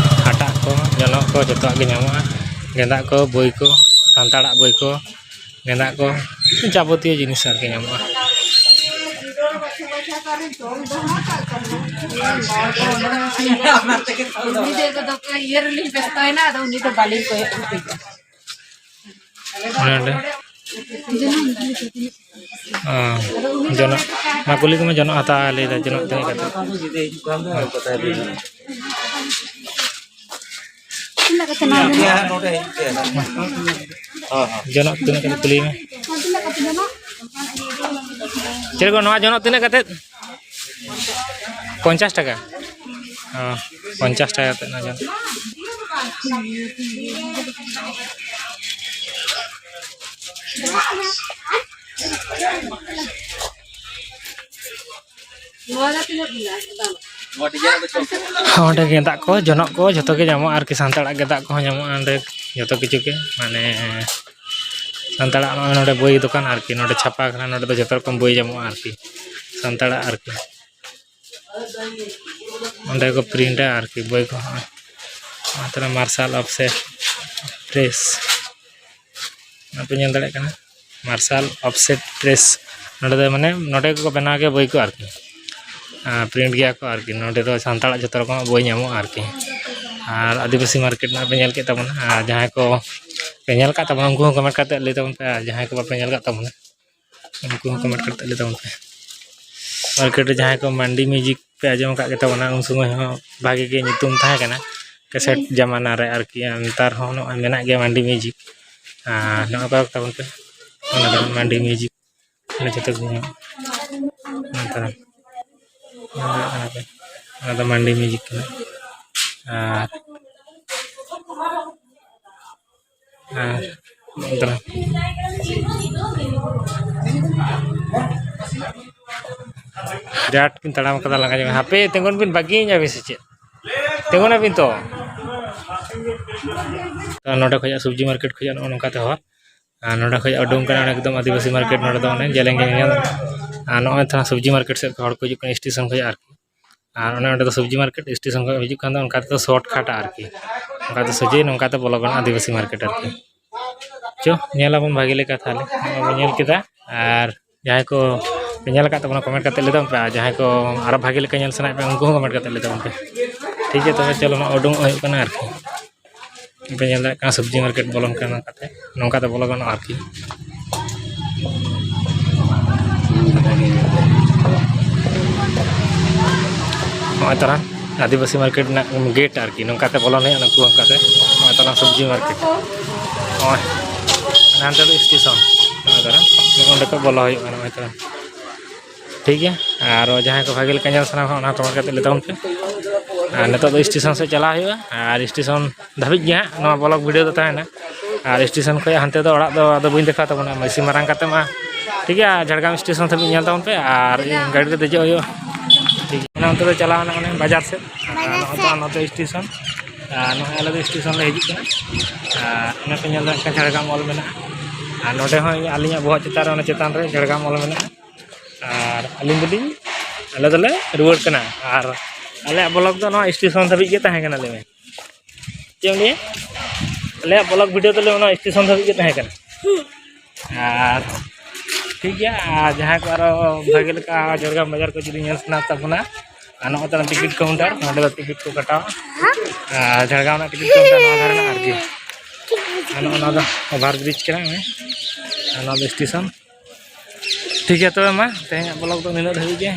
ᱦᱟᱴᱟᱜ ᱠᱚ, ᱡᱚᱱᱚᱜ ᱠᱚ, ᱡᱚᱛᱚᱣᱟᱜ ᱜᱮ ᱧᱟᱢᱚᱜᱼᱟ᱾ ᱜᱮᱸᱫᱟᱜ ᱠᱚ, ᱵᱳᱭ ᱠᱚ, ᱥᱟᱱᱛᱟᱲᱟᱜ ᱵᱳᱭ ᱠᱚ, ᱜᱮᱸᱫᱟᱜ ᱠᱚ, ᱡᱟᱵᱚᱛᱤᱭᱚ ᱡᱤᱱᱤᱥ ᱟᱨᱠᱤ ᱧᱟᱢᱚᱜᱼᱟ᱾ ᱩᱱᱤ ᱫᱚ ᱮᱠᱫᱚᱢ ᱤᱭᱟᱹ ᱨᱮᱞᱤᱧ ᱵᱮᱥᱛᱚᱭᱮᱱᱟ, ᱟᱫᱚ ᱩᱱᱤ ᱫᱚ ᱵᱟᱹᱞᱤᱧ ᱠᱚᱭᱚᱜ ᱠᱮᱫᱮᱭᱟ᱾ ᱚᱱᱮ ᱚᱸᱰᱮ᱾ ᱚ, ᱡᱚᱱᱚᱜ, ᱢᱟ ᱠᱩᱞᱤ ᱠᱚᱢᱮ, ᱡᱚᱱᱚᱜ ᱦᱟᱛᱟᱣ ᱞᱟᱹᱭᱫᱟ, ᱡᱚᱱᱚᱜ ᱛᱤᱱᱟᱹᱜ ᱠᱟᱛᱮ? ᱛᱤᱱᱟᱹᱜ ᱠᱟᱛᱮ ᱱᱚᱣᱟ ᱡᱚᱱᱚᱜ? ᱡᱚᱱᱚᱜ ᱛᱤᱱᱟᱹᱜ ᱠᱟᱛᱮ ᱠᱩᱞᱤᱭᱮ ᱢᱮ᱾ ᱪᱮᱫ ᱠᱚ, ᱱᱚᱣᱟ ᱡᱚᱱᱚᱜ ᱛᱤᱱᱟᱹᱜ ᱠᱟᱛᱮ? ᱯᱚᱧᱪᱟᱥ ᱴᱟᱠᱟ᱾ ᱚ, ᱯᱚᱧᱪᱟᱥ ᱴᱟᱠᱟ ᱠᱟᱛᱮᱫ ᱱᱚᱣᱟ ᱡᱚᱱ᱾ ᱚᱸᱰᱮ ᱜᱮᱸᱫᱟᱜ ᱠᱚ, ᱡᱚᱱᱚᱜ ᱠᱚ ᱡᱷᱚᱛᱚ ᱜᱮ ᱧᱟᱢᱚᱜᱼᱟ ᱟᱨᱠᱤ᱾ ᱥᱟᱱᱛᱟᱲᱟᱜ ᱜᱮᱸᱫᱟᱜ ᱠᱚᱦᱚᱸ ᱧᱟᱢᱚᱜᱼᱟ ᱚᱸᱰᱮ, ᱡᱷᱚᱛᱚ ᱠᱤᱪᱷᱩ ᱜᱮ᱾ ᱢᱟᱱᱮ ᱥᱟᱱᱛᱟᱲᱟᱜ ᱱᱚᱜᱼᱚᱭ ᱱᱚᱰᱮ ᱵᱳᱭ ᱫᱚᱠᱟᱱ ᱟᱨᱠᱤ, ᱱᱚᱰᱮ ᱪᱷᱟᱯᱟ ᱠᱟᱱᱟ, ᱱᱚᱰᱮ ᱫᱚ ᱡᱷᱚᱛᱚ ᱨᱚᱠᱚᱢ ᱵᱳᱭ ᱧᱟᱢᱚᱜᱼᱟ ᱟᱨᱠᱤ, ᱥᱟᱱᱛᱟᱲᱟᱜ ᱟᱨᱠᱤ᱾ ᱚᱸᱰᱮ ᱠᱚ ᱯᱨᱤᱱᱴᱟ ᱟᱨᱠᱤ ᱵᱳᱭ ᱠᱚ᱾ ᱦᱚᱸᱜᱼᱚᱭ ᱱᱚᱣᱟ ᱛᱟᱦᱞᱮ ᱢᱟᱨᱥᱟᱞ ᱚᱯᱷᱥᱮᱴ ᱯᱨᱮᱥ, ᱚᱱᱟ ᱯᱮ ᱧᱮᱞ ᱫᱟᱲᱮᱭᱟᱜ ᱠᱟᱱᱟ, ᱢᱟᱨᱥᱟᱞ ᱚᱯᱷᱥᱮᱴ ᱯᱨᱮᱥ᱾ ᱱᱚᱰᱮ ᱫᱚ ᱢᱟᱱᱮ ᱱᱚᱰᱮ ᱜᱮᱠᱚ ᱵᱮᱱᱟᱣ ᱜᱮᱭᱟ ᱵᱳᱭ ᱠᱚ ᱟᱨᱠᱤ, ᱯᱨᱤᱱᱴ ᱜᱮᱭᱟ ᱠᱚ ᱟᱨᱠᱤ᱾ ᱱᱚᱰᱮ ᱫᱚ ᱥᱟᱱᱛᱟᱲᱟᱜ ᱡᱷᱚᱛᱚ ᱨᱚᱠᱚᱢᱟᱜ ᱵᱳᱭ ᱧᱟᱢᱚᱜᱼᱟ ᱟᱨᱠᱤ᱾ ᱟᱨ ᱟᱹᱫᱤᱵᱟᱹᱥᱤ ᱢᱟᱨᱠᱮᱴ ᱨᱮᱱᱟᱜ ᱯᱮ ᱧᱮᱞ ᱠᱮᱫ ᱛᱟᱵᱚᱱᱟ, ᱟᱨ ᱡᱟᱦᱟᱸᱭ ᱠᱚ ᱯᱮ ᱧᱮᱞ ᱠᱟᱫ ᱛᱟᱵᱚᱱᱟ ᱩᱱᱠᱩ ᱦᱚᱸ ᱠᱚᱢᱮᱱᱴ ᱠᱟᱛᱮ ᱞᱟᱹᱭ ᱛᱟᱵᱚᱱ ᱯᱮ, ᱟᱨ ᱡᱟᱦᱟᱸᱭ ᱠᱚ ᱵᱟᱯᱮ ᱧᱮᱞ ᱠᱟᱫ ᱛᱟᱵᱚᱱᱟ ᱩᱱᱠᱩ ᱦᱚᱸ ᱠᱚᱢᱮᱱᱴ ᱠᱟᱛᱮ ᱞᱟᱹᱭ ᱛᱟᱵᱚᱱ ᱯᱮ᱾ ᱢᱟᱨᱠᱮᱴ ᱨᱮ ᱡᱟᱦᱟᱸᱭ ᱠᱚ ᱢᱟᱱᱰᱤ ᱢᱤᱣᱡᱤᱠ ᱯᱮ ᱟᱸᱡᱚᱢ ᱟᱠᱟᱫ ᱜᱮ ᱛᱟᱵᱚᱱᱟ, ᱩᱱ ᱥᱚᱢᱚᱭ ᱦᱚᱸ ᱵᱷᱟᱜᱮ ᱜᱮ ᱧᱩᱛᱩᱢ ᱛᱟᱦᱮᱸ ᱠᱟᱱᱟ ᱠᱮᱥᱮᱴ ᱡᱟᱢᱟᱱᱟ ᱨᱮ ᱟᱨᱠᱤ᱾ ᱟᱨ ᱱᱮᱛᱟᱨ ᱦᱚᱸ ᱱᱚᱜᱼᱚᱭ ᱢᱮᱱᱟᱜ ᱜᱮᱭᱟ ᱢᱟᱱᱰᱤ ᱢᱤᱣᱡᱤᱠ᱾ ᱟᱨ ᱱᱚᱜᱼᱚᱭ ᱠᱚᱭᱮᱠ ᱛᱟᱵᱚᱱ ᱯᱮ, ᱚᱱᱟ ᱫᱚ ᱢᱟᱱᱰᱤ ᱢᱤᱣᱡᱤᱠ, ᱚᱱᱟ ᱡᱚᱛᱚ ᱜᱮ ᱧᱟᱢᱚᱜᱼᱟ᱾ ᱚᱱᱟ ᱫᱚ, ᱚᱱᱟ ᱫᱚ ᱢᱟᱱᱰᱤ ᱢᱤᱣᱡᱤᱠ ᱠᱟᱱᱟ᱾ ᱟᱨ ᱟᱨ ᱱᱚᱜᱼᱚ ᱱᱚᱝᱠᱟᱱᱟᱜ ᱵᱤᱨᱟᱴ ᱠᱤᱱ ᱛᱟᱲᱟᱢ ᱠᱟᱫᱟ ᱞᱟᱸᱜᱟ ᱧᱚᱜ᱾ ᱦᱟᱯᱮ ᱛᱤᱸᱜᱩᱱ ᱵᱤᱱ, ᱵᱟᱹᱜᱤᱭᱟᱹᱧᱟ ᱵᱤᱱ ᱥᱮ ᱪᱮᱫ? ᱛᱤᱸᱜᱩᱱ ᱟᱵᱤᱱ ᱛᱚ᱾ ᱟᱨ ᱱᱚᱰᱮ ᱠᱷᱚᱱᱟᱜ ᱥᱚᱵᱽᱡᱤ ᱢᱟᱨᱠᱮᱴ ᱠᱷᱚᱱᱟᱜ ᱱᱚᱜᱼᱚ ᱱᱚᱝᱠᱟ ᱛᱮ ᱦᱚᱨ, ᱟᱨ ᱱᱚᱰᱮ ᱠᱷᱚᱱᱟᱜ ᱩᱰᱩᱝ ᱠᱟᱱᱟ ᱮᱠᱫᱚᱢ ᱟᱹᱫᱤᱵᱟᱹᱥᱤ ᱢᱟᱨᱠᱮᱴ᱾ ᱱᱚᱰᱮ ᱫᱚ ᱚᱱᱮ ᱡᱮᱞᱮᱧ ᱜᱮ ᱧᱮᱞ, ᱟᱨ ᱱᱚᱜᱼᱚᱭ ᱛᱷᱚᱲᱟ ᱥᱚᱵᱽᱡᱤ ᱢᱟᱨᱠᱮᱴ ᱥᱮᱫ ᱠᱷᱚᱱ ᱦᱚᱲ ᱠᱚ ᱦᱤᱡᱩᱜ ᱠᱟᱱᱟ ᱥᱴᱮᱥᱚᱱ ᱠᱷᱚᱱᱟᱜ ᱟᱨᱠᱤ᱾ ᱟᱨ ᱚᱱᱮ ᱚᱸᱰᱮ ᱫᱚ ᱥᱚᱵᱽᱡᱤ ᱢᱟᱨᱠᱮᱴ ᱥᱴᱮᱥᱚᱱ ᱠᱷᱚᱱ ᱦᱤᱡᱩᱜ ᱠᱷᱟᱱ ᱫᱚ ᱚᱱᱠᱟ ᱛᱮᱫᱚ ᱥᱚᱨᱴ ᱠᱟᱴᱟ ᱟᱨᱠᱤ, ᱚᱱᱠᱟ ᱛᱮ ᱥᱚᱡᱷᱮ ᱱᱚᱝᱠᱟ ᱛᱮ ᱵᱚᱞᱚ ᱜᱟᱱᱚᱜᱼᱟ ᱟᱹᱫᱤᱵᱟᱹᱥᱤ ᱢᱟᱨᱠᱮᱴ ᱟᱨᱠᱤ᱾ ᱪᱚ ᱧᱮᱞ ᱟᱵᱚᱱ ᱵᱷᱟᱜᱮ ᱞᱮᱠᱟ ᱛᱟᱦᱚᱞᱮ, ᱱᱚᱜᱼᱚᱭ ᱵᱚᱱ ᱧᱮᱞ ᱠᱮᱫᱟ᱾ ᱟᱨ ᱡᱟᱦᱟᱸᱭ ᱠᱚ ᱯᱮ ᱧᱮᱞ ᱟᱠᱟᱫ ᱛᱟᱵᱚᱱᱟ ᱠᱚᱢᱮᱱᱴ ᱠᱟᱛᱮ ᱞᱟᱹᱭ ᱛᱟᱵᱚᱱ ᱯᱮ, ᱟᱨ ᱡᱟᱦᱟᱸᱭ ᱠᱚ ᱟᱨᱚ ᱵᱷᱟᱜᱮ ᱞᱮᱠᱟ ᱧᱮᱞ ᱥᱟᱱᱟᱭᱮᱫ ᱯᱮ ᱩᱱᱠᱩ ᱦᱚᱸ ᱠᱚᱢᱮᱱᱴ ᱠᱟᱛᱮ ᱞᱟᱹᱭ ᱛᱟᱵᱚᱱ ᱯᱮ᱾ ᱴᱷᱤᱠ ᱜᱮᱭᱟ, ᱛᱚᱵᱮ ᱪᱚᱞᱚ ᱱᱚᱜᱼᱚᱭ ᱩᱰᱩᱝᱚᱜ ᱦᱩᱭᱩᱜ ᱠᱟᱱᱟ ᱟᱨᱠᱤ᱾ ᱯᱮ ᱧᱮᱞ ᱫᱟᱲᱮᱭᱟᱜ ᱠᱟᱱᱟ ᱥᱚᱵᱽᱡᱤ ᱢᱟᱨᱠᱮᱴ ᱵᱚᱞᱚᱱ ᱠᱟᱱᱟ ᱱᱚᱝᱠᱟᱛᱮ, ᱱᱚᱝᱠᱟᱛᱮ ᱵᱚᱞᱚ ᱜᱟᱱᱚᱜᱼᱟ ᱟᱨᱠᱤ᱾ ᱱᱚᱜᱼᱚᱭ ᱛᱟᱨᱟ ᱟᱹᱫᱤᱵᱟᱹᱥᱤ ᱢᱟᱨᱠᱮᱴ ᱨᱮᱱᱟᱜ ᱜᱮᱴ ᱟᱨᱠᱤ, ᱱᱚᱝᱠᱟᱛᱮ ᱵᱚᱞᱚᱱ ᱦᱩᱭᱩᱜᱼᱟ᱾ ᱱᱩᱠᱩ ᱱᱚᱝᱠᱟᱛᱮ ᱱᱚᱜᱼᱚᱭ ᱛᱟᱨᱟ ᱥᱚᱵᱽᱡᱤ ᱢᱟᱨᱠᱮᱴ, ᱱᱚᱜᱼᱚᱭ ᱦᱟᱱᱛᱮ ᱫᱚ ᱥᱴᱮᱥᱚᱱ, ᱱᱚᱜᱼᱚᱭ ᱛᱟᱨᱟ ᱱᱚᱜᱼᱚ ᱱᱚᱸᱰᱮ ᱠᱷᱚᱱ ᱵᱚᱞᱚ ᱦᱩᱭᱩᱜᱼᱟ᱾ ᱱᱚᱜᱼᱚᱭ ᱛᱟᱨᱟ ᱴᱷᱤᱠ ᱜᱮᱭᱟ, ᱟᱨ ᱡᱟᱦᱟᱸᱭ ᱠᱚ ᱵᱷᱟᱜᱮ ᱞᱮᱠᱟ ᱧᱮᱞ ᱥᱟᱱᱟ ᱠᱚᱣᱟ, ᱚᱱᱟ ᱠᱚᱢᱮᱱᱴ ᱠᱟᱛᱮ ᱞᱟᱹᱭ ᱛᱟᱵᱚᱱ ᱯᱮ᱾ ᱟᱨ ᱱᱤᱛᱚᱜ ᱫᱚ ᱥᱴᱮᱥᱚᱱ ᱥᱮᱫ ᱪᱟᱞᱟᱣ ᱦᱩᱭᱩᱜᱼᱟ, ᱟᱨ ᱥᱴᱮᱥᱚᱱ ᱫᱷᱟᱹᱵᱤᱡ ᱜᱮ ᱦᱟᱸᱜ ᱱᱚᱣᱟ ᱵᱞᱚᱜ ᱵᱷᱤᱰᱤᱭᱳ ᱫᱚ ᱛᱟᱦᱮᱱᱟ᱾ ᱟᱨ ᱥᱴᱮᱥᱚᱱ ᱠᱷᱚᱱ ᱦᱟᱱᱛᱮ ᱫᱚ ᱚᱲᱟᱜ ᱫᱚ ᱟᱫᱚ ᱵᱟᱹᱧ ᱫᱮᱠᱷᱟᱣ ᱛᱟᱵᱚᱱᱟ, ᱢᱟᱹᱥᱤ ᱢᱟᱨᱟᱝ ᱠᱟᱛᱮ ᱢᱟ᱾ ᱴᱷᱤᱠ ᱜᱮᱭᱟ, ᱡᱷᱟᱲᱜᱨᱟᱢ ᱥᱴᱮᱥᱚᱱ ᱫᱷᱟᱹᱵᱤᱡ ᱧᱮᱞ ᱛᱟᱵᱚᱱ ᱯᱮ, ᱟᱨ ᱤᱧ ᱜᱟᱹᱰᱤ ᱨᱮ ᱫᱮᱡᱚᱜ ᱦᱩᱭᱩᱜᱼᱟ᱾ ᱴᱷᱤᱠ ᱜᱮᱭᱟ, ᱚᱱᱟ ᱚᱱᱛᱮ ᱫᱚ ᱪᱟᱞᱟᱣ ᱮᱱᱟ ᱚᱱᱮ ᱵᱟᱡᱟᱨ ᱥᱮᱫ, ᱟᱨ ᱱᱚᱜᱼᱚ ᱱᱚᱣᱟ ᱱᱚᱛᱮ ᱥᱴᱮᱥᱚᱱ᱾ ᱟᱨ ᱱᱚᱜᱼᱚᱭ ᱟᱞᱮ ᱫᱚ ᱥᱴᱮᱥᱚᱱ ᱞᱮ ᱦᱤᱡᱩᱜ ᱠᱟᱱᱟ᱾ ᱟᱨ ᱚᱱᱟ ᱯᱮ ᱧᱮᱞ ᱫᱟᱲᱮᱭᱟᱜ ᱠᱟᱱᱟ, ᱡᱷᱟᱲᱜᱨᱟᱢ ᱚᱞ ᱢᱮᱱᱟᱜᱼᱟ᱾ ᱟᱨ ᱱᱚᱰᱮ ᱦᱚᱸ ᱟᱹᱞᱤᱧᱟᱜ ᱵᱚᱦᱚᱜ ᱪᱮᱛᱟᱱ ᱨᱮ, ᱚᱱᱟ ᱪᱮᱛᱟᱱ ᱨᱮ ᱡᱷᱟᱲᱜᱨᱟᱢ ᱚᱞ ᱢᱮᱱᱟᱜᱼᱟ᱾ ᱟᱨ ᱟᱹᱞᱤᱧ ᱫᱚᱞᱤᱧ, ᱟᱞᱮ ᱫᱚᱞᱮ ᱨᱩᱣᱟᱹᱲ ᱠᱟᱱᱟ᱾ ᱟᱨ ᱟᱞᱮᱭᱟᱜ ᱵᱞᱚᱜ ᱫᱚ ᱱᱚᱣᱟ ᱥᱴᱮᱥᱚᱱ ᱫᱷᱟᱹᱵᱤᱡ ᱜᱮ ᱛᱟᱦᱮᱸ ᱠᱟᱱᱟ᱾ ᱞᱟᱹᱭ ᱢᱮ, ᱪᱮᱫ ᱮᱢ ᱞᱟᱹᱭᱟ? ᱟᱞᱮᱭᱟᱜ ᱵᱞᱚᱜ ᱵᱷᱤᱰᱤᱭᱳ ᱫᱚ ᱞᱟᱹᱭ ᱢᱮ, ᱱᱚᱣᱟ ᱥᱴᱮᱥᱚᱱ ᱫᱷᱟᱹᱵᱤᱡ ᱜᱮ ᱛᱟᱦᱮᱸ ᱠᱟᱱᱟ᱾ ᱟᱨ ᱴᱷᱤᱠ ᱜᱮᱭᱟ, ᱟᱨ ᱡᱟᱦᱟᱸᱭ ᱠᱚ ᱟᱨᱚ ᱵᱷᱟᱜᱮ ᱞᱮᱠᱟ ᱡᱷᱟᱲᱜᱨᱟᱢ ᱵᱟᱡᱟᱨ ᱠᱚ ᱡᱩᱫᱤ ᱧᱮᱞ ᱥᱟᱱᱟ ᱛᱟᱵᱚᱱᱟ, ᱟᱨ ᱱᱚᱜᱼᱚᱭ ᱛᱟᱞᱮ ᱴᱤᱠᱤᱴ ᱠᱟᱣᱩᱱᱴᱟᱨ, ᱱᱚᱸᱰᱮ ᱫᱚ ᱴᱤᱠᱤᱴ ᱠᱚ ᱠᱟᱴᱟᱣᱟ᱾ ᱟᱨ ᱡᱷᱟᱲᱜᱨᱟᱢ ᱨᱮᱱᱟᱜ ᱴᱤᱠᱤᱴ ᱠᱟᱣᱩᱱᱴᱟᱨ ᱱᱚᱣᱟ ᱫᱷᱟᱨᱮ ᱢᱮᱱᱟᱜᱼᱟ ᱟᱨᱠᱤ᱾ ᱟᱨ ᱱᱚᱜᱼᱚ ᱱᱚᱣᱟ ᱫᱚ ᱳᱵᱷᱟᱨ ᱵᱨᱤᱡᱽ ᱠᱟᱱᱟ, ᱦᱮᱸ᱾ ᱟᱨ ᱱᱚᱣᱟ ᱫᱚ ᱥᱴᱮᱥᱚᱱ᱾ ᱴᱷᱤᱠ ᱜᱮᱭᱟ, ᱛᱚᱵᱮ ᱢᱟ ᱛᱮᱦᱮᱧᱟᱜ ᱵᱞᱚᱜ ᱫᱚ ᱱᱤᱱᱟᱹᱜ ᱫᱷᱟᱹᱵᱤᱡ ᱜᱮ᱾